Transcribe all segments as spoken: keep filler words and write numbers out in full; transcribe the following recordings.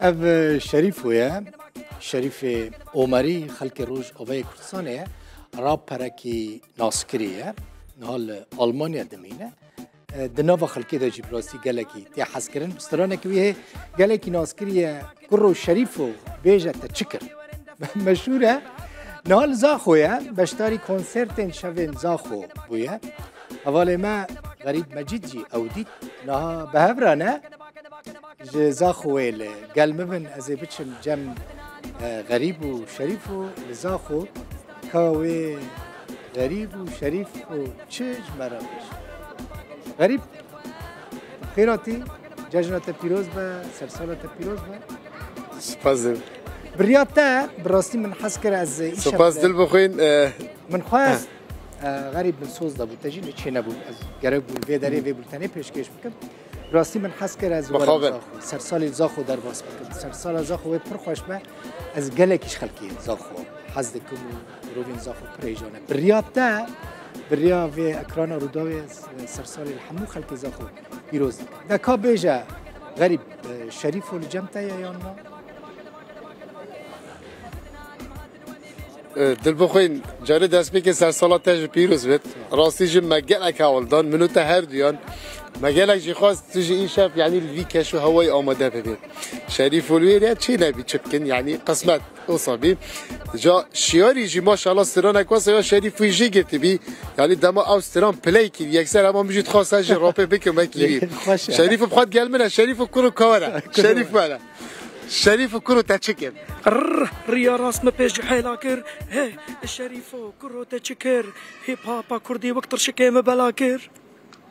Ev, e, Şerîfo ye. Şerîfê Omerî xelkê Rojavayê Kurdistanê ye. Raperekî naskirî ye. Niha li Almanya dimîne. E, di nava xelkê de jî bi rastî gelekî tê hezkirin. Stranekî wî hê gelekî naskirî ye. Kuro Şerîfo bêje te çi kir? Meşhûr e. Niha li Zaxo ye. Beşdarî konsertên şevên Zaxo bûye. Hevalê me Xerîb Mecîd jî ew dît. Niha bi hev re ne. Ji Zaxo wê li gel min bin, ez ê biçim cem, e, Xerîb û Şerîf û li Zaxo ka wê Xerîb û Şerîf û çi ji me re bêje. Xerîb, xêr hatî, cejna te pîroz be, sersala te pîroz be. Spas dikim. Bi riya te, bi rastî min hez kir ez îşev Spas dil bixwîn. E, Min xwest, e, Xerîb, min soz dabû, te jî li çê nebû. Ez gerek bû vê derê vê bultenê pêşkêş bikim. Rastî min hez kir ez Mixabin. Sersalê Zaxo derbas bikim. Sersala Zaxo wê pir xweş be. Ez gelekî ji xelkê Zaxo hez dikim û mirovên Zaxo pir hêja ne. Bi riya te, bi riya vê ekrana Rûdawê ez sersalê li hemû xelkê Zaxo pîroz dikim. De ka bêje Xerîb, e, Şerîfo li cem te ye yan na? E, Dilbixwîn, carê destpêkê sersala te jî pîroz bit. Rastî jî me gelek hewl dan, min û te her duyan. Me gelek jî xwest tu jî îşev, yanî li vî keş û hewayê amade bibî. Şerîf û li wê re çê nebî çi bikin, yanî qismet wisa bî. Ca şiyarî jî maşallah stranek wisa ya Şerîf wî jê girtibî. Yanî dema ew stran play kir, yekser hema min jî dixwest ez jî rapê bikim, wekî wî. Xweş e. Şerîf û bi xwe gel min e, Şerîf û kuro kawere. Şerîf were. Şerîf û kuro te çi kir? Rr, riya rast me pêş ji hêla kir. Hey, Şerîfo, kuro te çi kir? Hip hopa kurdî wek tirşikê me bela kir.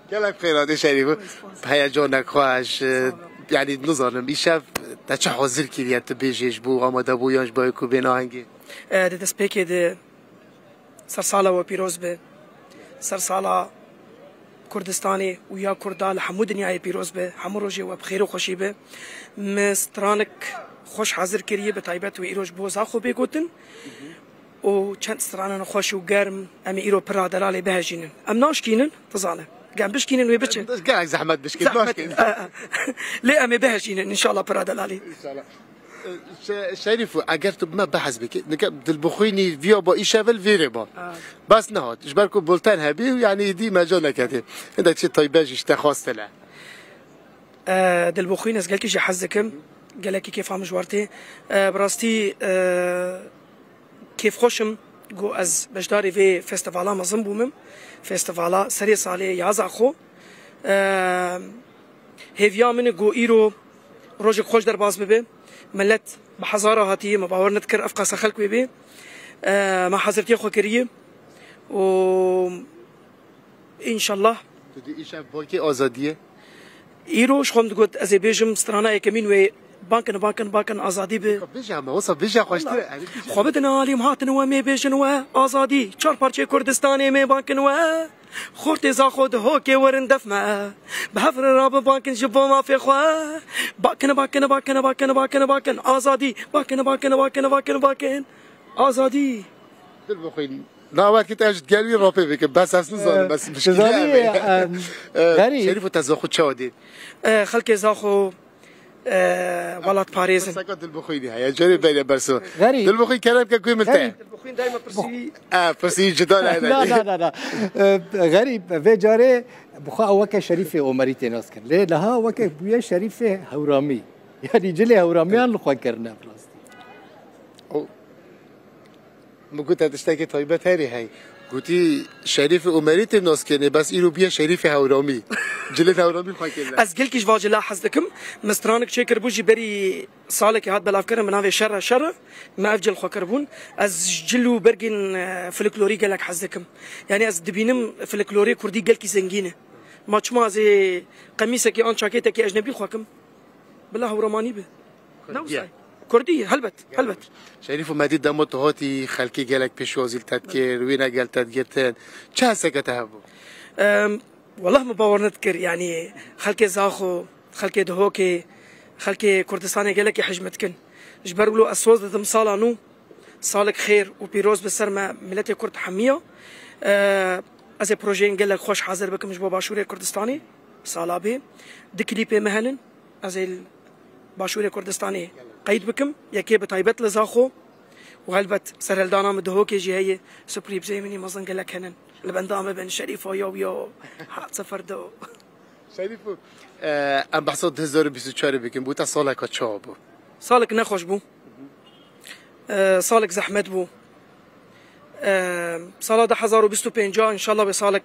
Gelek xêr hatî Şerîfo. Heyecanek xweş, e, yanî nizanim, îşev te çi hazir kiriye, tu bêjê ji bo amadebûyan ji bo ku bêne ahengê? E, di destpêkê de Sersala we pîroz be. Sersala Kurdistanê û ya Kurda li hemû dinyayê pîroz be. Hemû rojê we bi xêr û xweşî be. Me stranek xweş hazir kiriye, bi taybet wê îro ji bo Zaxo bê gotin. Û çend stranan xweş û germ em ê îro pira delalê bihejînin. Em naşkînin, tu zane. Gem bişkînin wê biçin. Gelek zehmet bişkîn, Zehmet. naşkîn. Lê em ê bihejînin, înşallah pira delalê. Înşallah. Şe-, Şerîfo, eger tu bi me behs bikî, nika Dilbixwînî viya ba îşev li vêrê ba. Ha. Bes nehat. Ji ber ku bulten hebî û yanî dî meca neketê. Hindek çi taybet ji te xwestine. E, Dilbixwîn ez gelkî jî hez dikim. Gelekî kêfa min ji we re tê. E, bi rastî, e, kêfxweş im ku ez beşdarî vê festîvala mezin bûm. Festîvala serê salê ya Zaxo. E, Hêviya min e ku îro rojek xweş derbas bibe. Milet bi hezara hatiye, me bawer nedikir ev qasa xelk wê bê. E, me hezirtiya xwe kiriye û înşallah. Tu dî îşev bankê azadiyê? Îro ji xwe min digot, ez ê bêjim strana yekemîn wê: Bankin, bankin, bankin, azadî bi. Bêje hema, wisa bêje xweştir e, erê bêje. Xwe bidin alîm hatin we, em ê bêjin we azadî. Çar parçeyê Kurdistanê em ê bankin we. Xortê Zaxo Dihokê werin def me. Bi hev re rabin bankin ji bo mafê xwe. Bakin, bakin, bakin, bakin, bakin, bakin. Azadî. Bakin, bakin, bakin, bakin, bakin. Azadî. Dilbixwîn. Na wekî te ji gel wî rapê bikim. Bes ez nizanim, Ee, bes dizanî, muşkilî em ê. em, Ee, Xerîb. Şerîf û te Zaxo çawa dî? Ee, xelkê Zaxo, ee, welat parêzin. Pirseka Dilbixwînî heye. Carê bere berso. Xerîb. Dilbixwîn kerem ke guh min te. Xerîb. Dilbixwîn dayma pirsî. Ee, pirsî cida ne, ne. Na, na, na, na. Ee, Xerîb, vê carê bi xwe ew weke Şerîfê Omerî tê nas kirin. Lê niha weke bûye Şerîfê Hewramî. Yanî cilê Hewramiyan li xwe kirine bi rastî. O, Min got, te tiştekê taybet herî hey. Gotî, Şerîfê Omerî tê nas kirinê, bes îro bûye Şerîfê Hewramî. Cilê Hewramî xwe kirine. Ez gelkî ji va cila hez dikim. Min stranek çêkiribû jî berî salekê hat belavkirin, bi navê Şerre Şerre. Me ev cil xwe kiribûn. Ez ji cil û bergên, e, folklorî gelek hez dikim. Yanî ez dibînim folklorê kurdî gelkî zengîn e. Ma çima ez ê qemîsekê an çakêtekê ecnebî xwe kim? Bila hewramanî be. Kurdî ye. Kurdî, helbet, helbet. Şerîf û Medî dema tu hatî, xelkê gelek pêşwazî li te dikir, wêne gel te digirtin. Çi heseke te hebû? Em, weleh min bawer nedikir, yanî xelkê Zaxo, xelkê Dihokê, xelkê Kurdistanê gelekî hej min dikin. Ji ber wilo ez soz didim sala nû, salek xêr û pîroz bi ser me, miletê Kurd hemiya. E, ez ê projeyên gelek xweş hazir bikim ji bo Başûrê Kurdistanê, sala bê. Du klîpê me henin, ez ê Başûrê Kurdistanê qeyd bikim, yekê bi taybet li Zaxo û helbet serhildana min Duhokê jî heye, surprîzê min ê mezin gelek henin. Li benda min bin, Şerîfo, yo, yo, hat sifir do. Şerîfo, e, em behsa du hezar û bîst û çarê bikin, bo te saleka çawa bû? Salek nexweş bû. E, salek zehmet bû. E, sala du hezar û bîst û pênc înşallah wê salek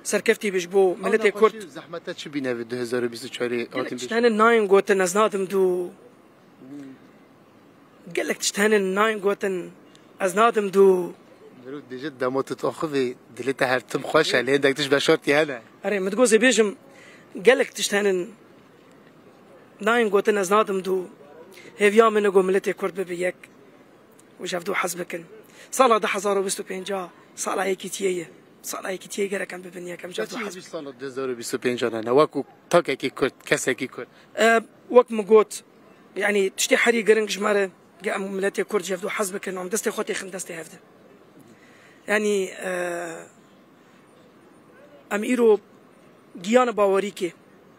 serkeftî be ji bo miletê Kurd. Zehmete çi bîne vê du hezar û bîst û çarê hatin? Gelek tişt henin nayên gotin, ez nadim dû. Gelek tişt henin nayên gotin, ez nadim dû. Mirov dibêje dema tu diaxivî, dilê te her tim xweş e, lê hindek tişt veşartî hene. Erê, min digot ez ê bêjim, gelek tişt henin nayên gotin, ez nadim dû. Hêviya min e ku miletê Kurd bibe yek û ji hev du hez bikin. Sala du hezar û bîst û pênc sala yekîtiyê ye. Sala yekîtiyê gerek em bibin yek, em ji hev du hez bikin. Sala du hezar û bîst û pênc ne, ne, wekû takekî Kurd, kesekî Kurd. E, wek min got, yanî tiştê herî giring ji me re, ge em miletê Kurd ji hev du hez bikin, em destê xwe têxin destê hev de. Yanî, e, em îro giyane bawerîkê,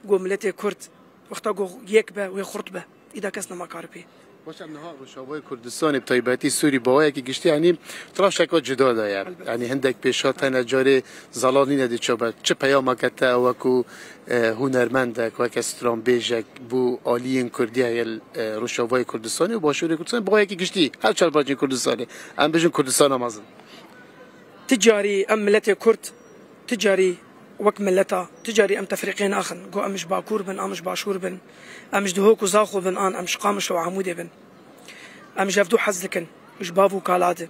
go miletê Kurd, wexta go yek be, wê xurt be. Îda kes nema kar pê. Baş, em niha Rojavayê Kurdistanê, bi taybetî Sûrî, bi awayekî giştî, yanî, di rewşeke cuda de ye. Elbet. Yanî, hindek pêşhat hene, carê zelal nîne dê çabe. Çi peyameke te wekû, e, hunermendek, weke stranbêjek bo aliyên Kurdî heye li, e, Rojavayê Kurdistanê û Başûrê Kurdistanê, bi awayekî giştî, her çar parçeyên Kurdistanê. Em bêjin Kurdistana mezin. Ti carî em miletê Kurd, ti carî wek mileta, ti carî em tefrîqê naxin, go em ji Bakur bin, an ji Başûr bin, em ji Duhok û Zaxo bin, an em ji Qamişlo û Amûdê bin. Em ji hev du hez dikin, ji bav û kala de.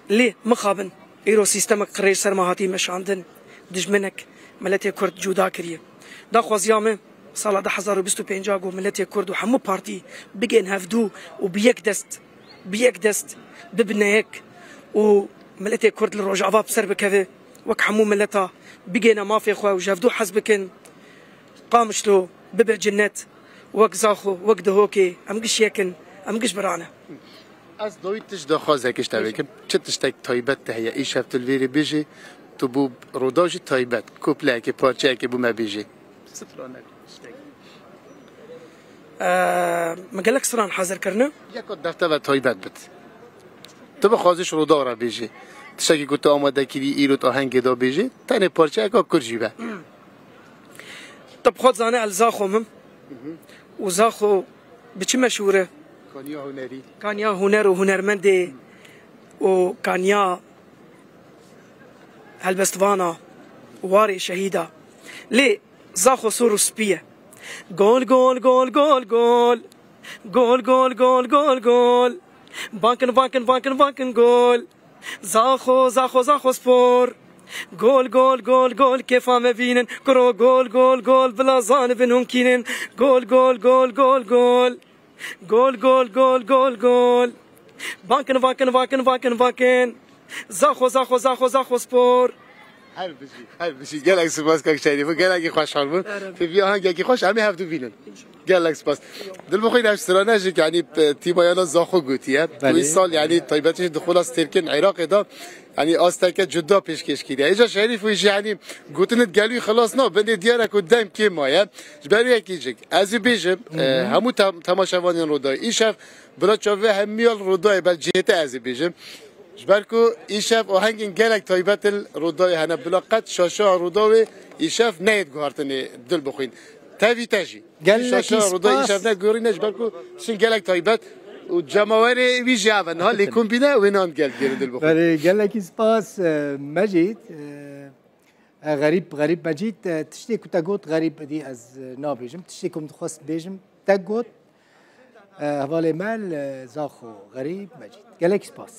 Lê mixabin, îro sîstemek qirêj ser me hatî meşandin, dijminek miletê Kurd cuda kiriye. Daxwaziya me, sala du hezar û bîst û pênc ku miletê Kurd û hemû partî bigên hevdû û bi yek dest, bi yek dest bibine yek û miletê Kurd li Rojava bi ser bikeve, wek hemû mileta bigêne mafê xwe û ji hevdû hez bikin, Qamişlo bibe cinnet, wek Zaxo, wek Dihokê, em giş yek in, em giş bira ne. Ez dawî tişt daxwazekê ji te bikim. Çi tiştek taybet te heye? Îşev tu li vêrê bêjî, tu bû Rûdaw jî taybet, kupleyekê, parçeyekê bo me bêjî. Sifranek tiştek. Eee, min gelek stran hazir kirine. Yeka defteve taybet bit. Tu bixwazî ji Rûdaw re bêjî. Tiştekî ku tu amade kirî, îro tu ahengê de bêjî, tenê parçeyeka Kurd jî be. Tu bi xwe dizane ez li Zaxo me. Û Zaxo bi çi meşhûr e? Kaniya hunerî. Kaniya huner û hunermendê û kaniya helbestvana warê şehîda. Lê Zaxo sor û spî ye. Gol, gol, gol, gol, gol. Gol, gol, gol, gol, gol. Bankin, bankin, bankin, bankin, gol. Zaxo, Zaxo, Zaxo Spor. Gol, gol, gol, gol, kêfa me bînin. Kuro gol, gol, gol, bila zanibin hûn kînin. Gol, gol, gol, gol, gol. Gol, gol, gol, gol, gol. Bankin, bankin, bankin, bankin, bankin. Zaxo, Zaxo, Zaxo, Zaxo Spor. Her bijî, her bijî. Gelek spas kak Şerîf. Gelekî xweşhal bûn. Pêviya hengekî xweş em ê hevdû bînin. Gelek spas. Dilbixwîn, ev strane jî, yanî, p-, tîmayana Zaxo gotiye. Tu Belê. Îsal, yanî, taybetî jî di xula stêrkên Iraqê de, yanî, asteke cuda pêşkêş kiriye. Îca Şerîf wî jî, yanî, gotinit gel wî xilas na, bindê diyar e ku dem kêm maye. Ji ber wê yekî jî, ez ê bêjim, Hı hı. e, hemû tem-, temaşevanên Rûdayê. Îşev bila çavê hemiya li Rûdayê, bel cihê te ez ê bêjim. Ji ber ku îşev ahengên gelek taybet li Rûdawê hene, bila qet şaşa Rûdawê îşev neyê guhartinê, Dilbixwîn. Tevî te jî. Gelekî Şaşa Rûdawê spas. Îşev ne guherîne, ji ber ku şin gelek taybet û cemawerê wî jî ev e. Niha lêkon bîne, wê nan gel diyêrin, Dilbixwîn. Belê, gelekî spas, e, Mecîd. E, e, Xerîb, Xerîb Mecîd, e, tiştê ku te got, Xerîb dî ez, e, nabêjim. Tiştê ku min dixwest bêjim, te got, e, hevalê me li Zaxo, Xerîb Mecîd. Gelekî spas.